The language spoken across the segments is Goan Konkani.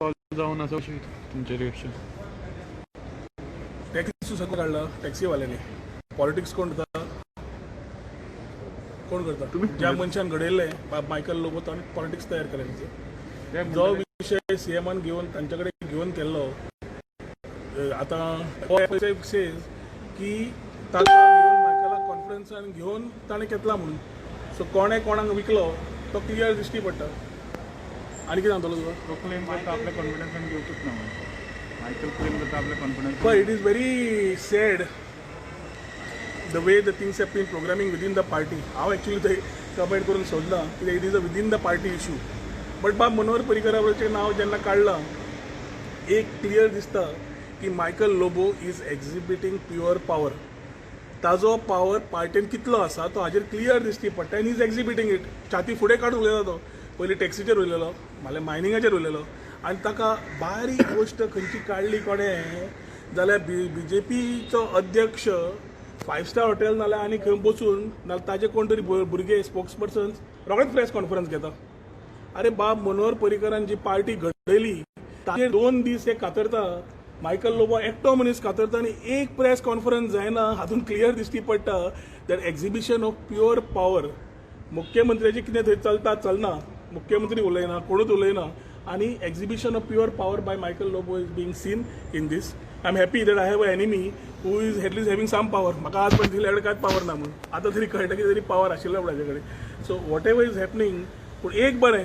सॉल्व जावन आसा अशें तुमचें रिएक्शन? टॅक्सी सगळं काडला टॅक्सीवाल्यांनी. पॉलिटिक्स कोण करता? कोण करता? ज्या मनशान घडयल्लें बाब मायकल लोबो, ताणें पॉलिटिक्स तयार केलें. जो विशय सीएमान घेवन तांचे कडेन घेवन केल्लो, आतां सेज की ताका घेवन मायकलाक कॉन्फिडन्सान घेवन ताणें घेतला म्हणून. सो कोणें कोणाक विकलो तो क्लियर दिश्टी पडटा. आनी कितें सांगतलो तुका? तो क्लेम करता आपल्या कॉन्फिडन्सान घेवचोच ना म्हणून. मायकल क्लेम करता आपल्या confidence. But it is very sad the way the things have been programming within the party. हांव एक्चुअली थंय कमेंट करूंक सोदना कित्याक it is a within the party issue, but बाब मनोहर पर्रीकराचें नांव जेन्ना काडलां, एक क्लियर दिसता की Michael Lobo is exhibiting pure power. ताजो पावर पार्टेन कितलो आसा तो हाजेर क्लियर दिश्टी पडटा आनी is exhibiting it. छाती फुडें काडून उलयता तो. पयलीं टॅक्सीचेर उलयलो, मागीर मायनिंगाचेर उलयलो आनी ताका बारीक गोश्ट खंयची काडली कोणें जाल्यार बीजेपीचो अध्यक्ष फायव स्टार हॉटेल नाल्यार आनी खंय बसून नाल्यार ताजे कोण तरी भुरगे स्पोक्स पर्सन्स रोखडेच प्रेस कॉन्फरन्स घेता. अरे बाब, मनोहर पर्रीकरान जी पार्टी घडयली ताचेर 2 दीस हे कातरता. मायकल लोबो एकटो मनीस कातरता आनी एक प्रेस कॉन्फरन्स जायना. हातूंत क्लियर दिश्टी पडटा that exhibition of pure power. मुख्यमंत्र्याचें कितें थंय चलता चलना, मुख्यमंत्री उलयना, कोणूच उलयना आनी exhibition of pure power by Michael Lobo is being seen in this. I am happy that I have a enemy who is at least having some power. म्हाका आज पर्यंत दिसलें कांयच पावर ना म्हणून. आतां तरी कळटा की तरी पावर आशिल्लो ताजे कडेन. So whatever is happening, पूण एक बरें,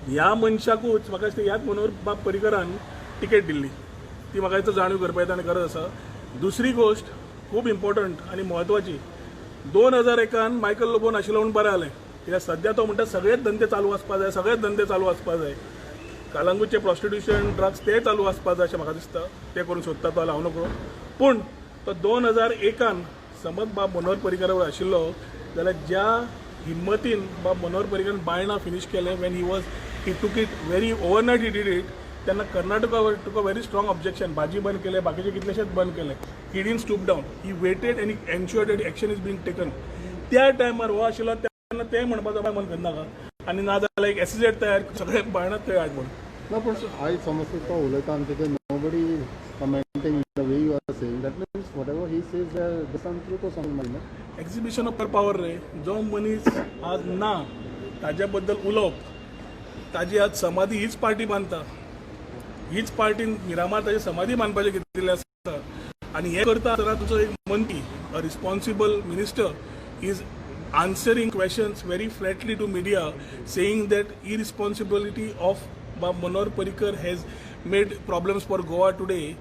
ह्या मनशाकूच म्हाका दिसता ह्याच मनोहर बाब पर्रीकरान तिकेट दिल्ली, ती म्हाका दिसता जाणीव करपा आनी गरज आसा. दुसरी गोश्ट खूब इम्पॉर्टंट आनी म्हत्वाची, 2001न मायकल लोबो नाशिल्लो म्हणून बरें जालें, कित्याक सद्या तो म्हणटा सगळेच धंदे चालू आसपा जाय, सगळेच धंदे चालू आसपा जाय. कलंगूटचे प्रॉस्टिट्युशन, ड्रग्स ते चालू आसपा जाय अशें म्हाका दिसता. ते करूंक सोदता तो, हांव नकळो. पूण तो 2001न समज बाब मनोहर पर्रीकरा बरोबर आशिल्लो जाल्यार ज्या हिम्मतीन बाब मनोहर पर्रीकरान बायणा फिनीश केलें, when he was he took it very overnight, he did it, तेन्ना Karnataka took a very strong objection. भाजी बंद केले, बाकीचे कितलेशेच बंद केले. He didn't stoop down, he waited and ensure that action is being taken. त्या टायमार हो आशिल्लो तेन्ना ते म्हणपाचो बाय मन करनाका आनी ना जाल्यार एक एसईझेड तयार, सगळे बायणां थंय हाड म्हणून. ना, पण आयज समज तो उलयता आनी तितून nobody is commenting the way you are saying. That means whatever he says, there some truth or something न्हू? एक्झिबिशन ऑफ पावर रे. जो मनीस आज ना ताज्या बद्दल उलोवप, ताजी आज समाधी हीच पार्टी बांदता. हीच पार्टीन मिरामार ताजी समाधी बांदपाचें घेतिल्लें आसा आनी हें करता आसतना तुजो एक मंत्री, a responsible minister, is answering questions very flatly to media, saying that irresponsibility of Bab Manohar Parrikar has made problems for Goa today.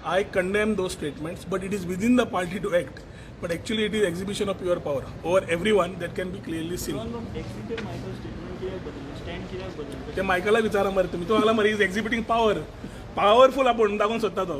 I condemn those statements, but it is within the party to act. But actually, it is exhibition of pure power over everyone that can be clearly seen. टॅक्सीचेर Michael statement कित्याक बदललें, स्टँड कित्याक बदललें? ते मायकला विचारा मरे तुमी. तो सांगला मरे, is exhibiting power, powerful आपूण दाखोवंक सोदता तो.